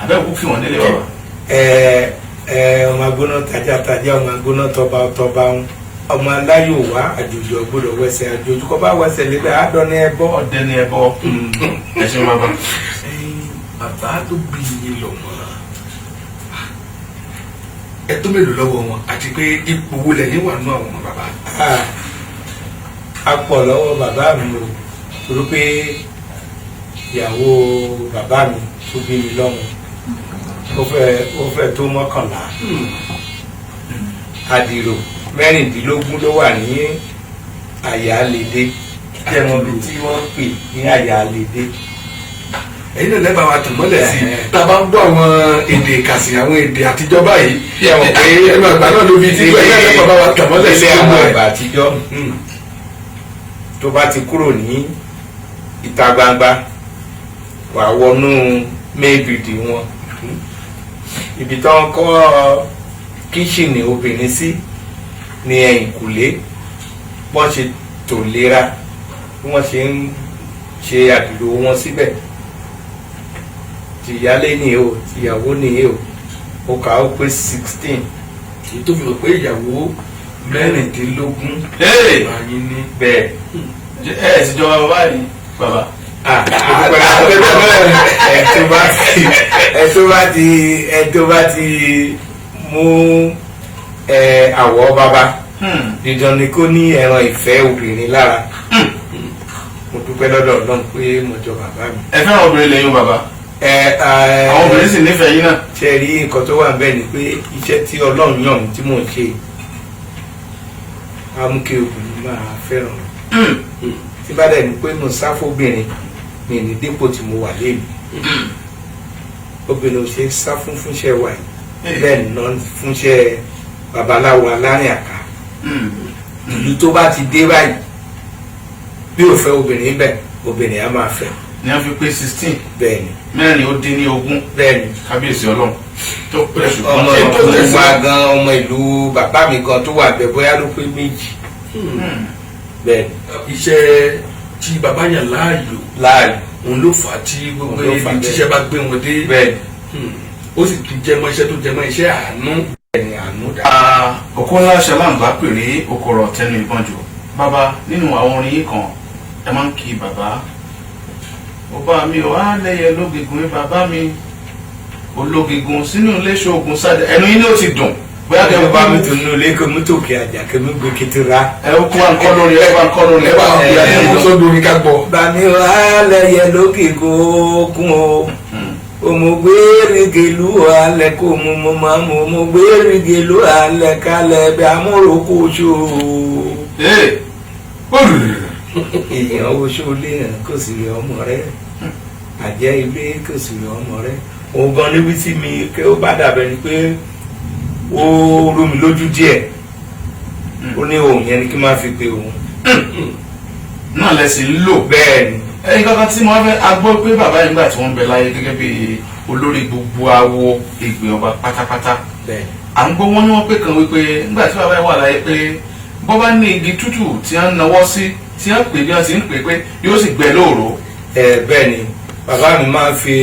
Àbẹ́ kú kí wọ́n délé, bàbá. Ẹ ẹ, ọmọ agbóná tajátajá, ọmọ agbóná tọba tọba ń ọmọ aláyò wá, àjòjì ọgbọ́dọ̀ wẹsẹ̀, àjòjì kọ́ bá wẹsẹ̀ lébẹ̀ àádọ́ni ẹbọ. Ọdẹ ni ẹ bọ. Ẹ ṣeun, bàbá. Ẹ̀yin bàbá tó bí yín lọ́mọ, ẹ tó mélòó lọ́wọ́ wọn, àti pé ipò wo lẹ́yìn wà nínú àwọn ọmọ bàbá? Ah, a pọ̀ lọ́wọ́ bàbá mi o, torí pé ìyàwó bàbá mi tó bí mi lọ́mọ, ó fẹ́ tó 11. Àdìrò 16 ló wà ní àyàlédè jẹ́mọ̀ bí tí wọ́n ń pè ní àyàlédè. Ẹ̀yin náà lẹ́bàá wa tàn mọ́lẹ̀ sí i. Tá a bá ń gbọ́ àwọn èdè ìkàsìn, àwọn èdè àtijọ́ báyìí, Bí àwọn pé ẹnu àgbà náà ló fi tí ẹ̀yin náà lẹ́bàá bá wa tàn mọ́lẹ̀ sí ilé àwọn gbogbo ẹ̀. àgbà àtijọ́, tó bá ti kúrò ní ìta gbangba, wà wọnú main building wọn, ibi tó ń kọ́ kíṣìnì obìnrin sí ní ẹ̀yìnkùlé. Wọ́n ṣe tò lera bí wọ́n ṣe ń ṣe àdìrò wọn síbẹ̀, tìyálé ni o, tìyàwó ni o, ó kà ó pé 16. Èyí tó fi hàn pé ìyàwó 16 Hey! máa yín ní. Bẹ́ẹ̀. Ẹ ẹ sì jọba bàbá yìí, bàbá. Ah, ẹ tó bá ti mú ẹ àwọ̀ bàbá, dídán ni kó ní ẹran ìfẹ́ obìnrin lára. Mo dúpẹ́ lọ́dọ̀ Ọlọ́run pé mo jọ bàbá mi. Ẹ fẹ́ràn obìnrin lẹ́yìn, bàbá. Ẹ ẹ. Àwọn obìnrin sì nífẹ̀ẹ́ yín náà. Ṣe rí nǹkan tó wà níbẹ̀ ni pé iṣẹ́ tí Ọlọ́run yàn mí tí mò ń ṣe á mú kí obìnrin máa fẹ́ràn mi. Tí bá dẹ̀ ní pé mo sá fóbìnrin mi ní dípò tí mo wà lẹ́nu, obìnrin ò ṣe é sá fún fúnṣẹ́ wa yìí, bẹ́ẹ̀ ná fúnṣẹ́ babaláwo alárìn àká. Ìlú tó bá ti dé báyìí, bí ò fẹ́ obìnrin bẹ́ẹ̀, obìnrin á máa fẹ́. Ní wọ́n fi pé 16. Bẹ́ẹ̀ ni. 16. Bẹ́ẹ̀ ni. Kábíyèsí Ọlọ́run tó pẹ́, ṣùgbọ́n ọmọ ṣe tó ìlú tẹ̀sí. wa gan, ọmọ ìlú bàbá mi gan tó wà bẹ́ẹ̀, bóyá ló pé 2. Bẹ́ẹ̀ ni. Iṣẹ́ tí bàbá yàn láàyò láàyò òun ló fà á tí gbogbo Òun ló fà á ibi bẹ́ẹ̀. tíṣẹ́ bá gbé wọn dé. Bẹ́ẹ̀ ni. Ó sì tún jẹmọ́ iṣẹ́ tó jẹmọ́ iṣẹ́ àánú. Bẹ́ẹ̀ ni, àánú dá. Òkú ńlá ṣẹláǹgbá pèrè okòrò tẹnu ìbọn jù. Bàbá, nínú àwọn orin yìí kan, ẹ máa ń kí bàbá ọba mi ò á lẹ́yẹ lógegun, bàbá mi ológegun sínú ilé ṣoògùn sáde, ẹnu yín ló ti dùn bóyá kẹ Ẹ bá mi tún nínú ilé kí mi tó kí àjà kí mi gbé kékeré. Ẹ ó kó wa ń kọ́ lórí, ẹ bá ń kọ́ lórí. Ẹ bá wọn fi àtẹ̀kọ́ sódò orin ká gbọ́. Bàmí wà lẹ́yẹ lókè kókún o, òmùgbérigèlú alẹ́ kó mu mo máa mú òmùgbérigèlú alẹ́ kalẹ̀ bí amúròkó ṣó. Ee. Èèyàn oṣó léèyàn kò sì rí ọmọ rẹ, àjẹ́ ilé kò sì rí ọmọ rẹ. Òun gan níbi tí mi kí ó bá dàbẹ̀ ni pé ó rú mi lójú díẹ̀. Ó ní òun yẹn ni kí n máa fi pe òun. Náà lẹ sì ń lò. Bẹ́ẹ̀ ni. Ẹyin kankan tí wọ́n fẹ́ a gbọ́ pé bàbá yìí, nígbà tí wọ́n ń bẹ láyé gẹ́gẹ́ bí olórí gbogbo awo ìgbìn ọba pátápátá, Bẹ́ẹ̀ ni. À ń gbọ́ wọ́n ní wọ́n pé kan wípé nígbà tí bàbá yìí wà láyé, pé bọ́ bá ní igi tútù tí wọ́n ń nawọ́ sí, tí wọ́n pè bí wọ́n ti ń pè, pé yóò sì gbẹ lóòró. Ẹ bẹ́ẹ̀ ni, bàbá mi máa ń fi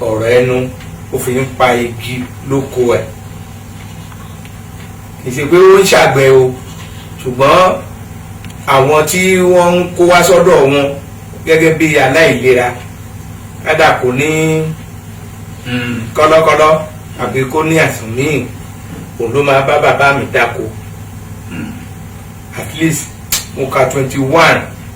ọ̀rọ̀ ẹnu, ó fi ń pa igi lóko ẹ̀. Kì í ṣe pé ó ń ṣàgbẹ̀ o, ṣùgbọ́n àwọn tí wọ́n ń kó wá sọ́dọ̀ wọn gẹ́gẹ́ bí aláìlera, kádà kò ní kọ́lọ́kọ́lọ́ àbí kó ní àìsàn míì, òun ló máa bá bàbá mi dáko. At least mo ka 21.